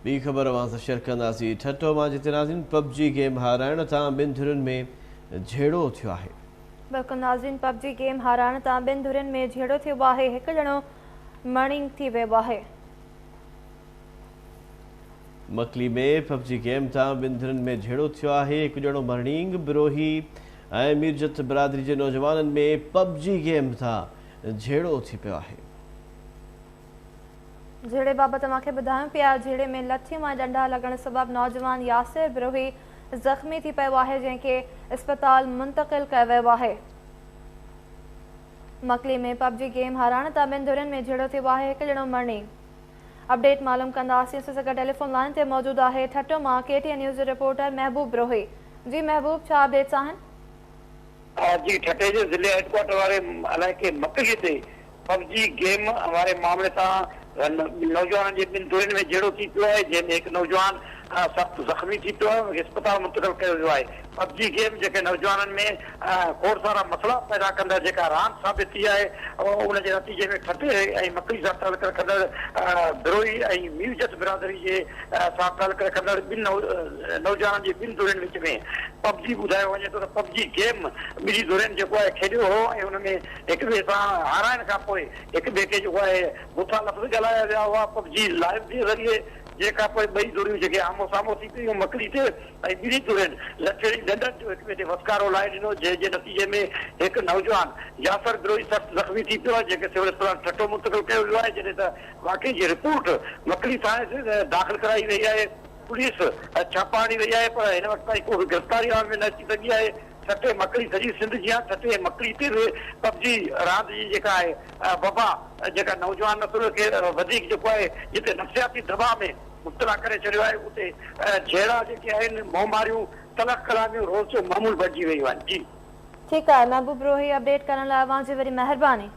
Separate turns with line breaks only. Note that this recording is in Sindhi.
ٻي خبر اوهان سان شيئر ڪنداسين ٺٽو مان جتي ناظرين پب جي گيم هارائڻ تان ٻن ڌرين ۾ جهيڙو ٿيو آهي.
بلڪل ناظرين پب جي گيم هارائڻ تان ٻن ڌرين ۾ جهيڙو ٿيو آهي، هڪ ڄڻو مرڻينگ ٿي ويو آهي.
مڪلي ۾ پب جي گيم تان ٻن ڌرين ۾ جهيڙو ٿيو آهي، هڪ ڄڻو مرڻينگ، بروهي ۽ ميرجت برادري جي نوجوانن ۾ پب جي گيم تان جهيڙو ٿي پيو آهي.
جهيڙي بابت اوهان کي ٻڌايون پيا، جهيڙي ۾ لٺيون ۽ ڏنڊا لڳڻ سبب نوجوان ياسر بروهي زخمي ٿي پيو آهي، جنهن کي اسپتال منتقل ڪيو ويو آهي. مڪلي ۾ پب جي گيم هارائڻ تان ٻن ڌرين ۾ جهيڙو ٿيو آهي، هڪ ڄڻو مرڻي. اپڊيٽ معلوم ڪنداسين، اسان سان گڏ ٽيليفون لائين تي موجود آهي ٺٽو مان ڪي ٽي اين نيوز جو رپورٽر محبوب بروهي. جي محبوب ڇا اپڊيٽس آهن؟
جي ٺٽي جي ضلعي هيڊڪوارٽر واري علائقي مڪلي تي پب جي گيم واري معاملي تان نوجوانن جي ٻن ڌرين ۾ جهيڙو ٿي پيو آهي، جنهن ۾ هڪ نوجوان سخت زخمي ٿي پيو آهي، ان کي اسپتال منتقل ڪيو ويو آهي. پب جي گيم جيڪي نوجوانن ۾ کوڙ سارا مسئلا پيدا ڪندڙ جيڪا راند ثابت ٿي آهي، ان جي نتيجي ۾ ٺٽي ۽ مڪلي سان تعلق رکندڙ بروهي ۽ ميرجت برادري جي سان تعلق رکندڙ ٻن نوجوانن جي ٻن ڌرين وچ ۾ پب جي ٻڌايو وڃي ٿو ته پب جي گيم ٻنهي ڌرين جيڪو آهي کيڏيو هو ۽ ان ۾ هڪ ٻئي سان هارائڻ کان پوء هڪ ٻئي کي جيڪو آهي بڇا لفظ ڳالهايا ويا هئا پب جي لائيو جي ذريعي جنهن کان پوء ٻئي ڌريون جيڪي آمهون سامهون ٿي پيون مڪلي تي ۽ ٻنهي ڌرين لٺين ڏنڊن جو هڪ ٻئي تي وسڪارو لائي ڏنو جنهن جي نتيجي ۾ هڪ نوجوان ياسر بروهي سخت زخمي ٿي پيو آهي جنهن کي سول اسپتال ٺٽو منتقل ڪيو ويو آهي جڏهن ته واقعي جي رپورٽ مڪلي ٿاڻي تي داخل ڪرائي وئي آهي، پوليس ڇاپا هڻي رهي آهي پر هن وقت تائين ڪو به گرفتاري عمل ۾ نه اچي سگهي آهي، ٺٽي مڪلي سڄي سنڌ جيان ٺٽي ۽ مڪلي تي به پب جي راند جي جيڪا آهي وبا جيڪا نوجوان نسل کي وڌيڪ جيڪو آهي جتي نفسياتي دٻاء ۾ مبتلا ڪري ڇڏيو آهي اتي جهيڙا جيڪي آهن منهن ماريون تلخ ڪلاميون روز جو معمول بڻجي ويون آهن جي.
ٺيڪ آهي محبوب روهي اپڊيٽ ڪرڻ لاء اوهان جي وڏي مهرباني.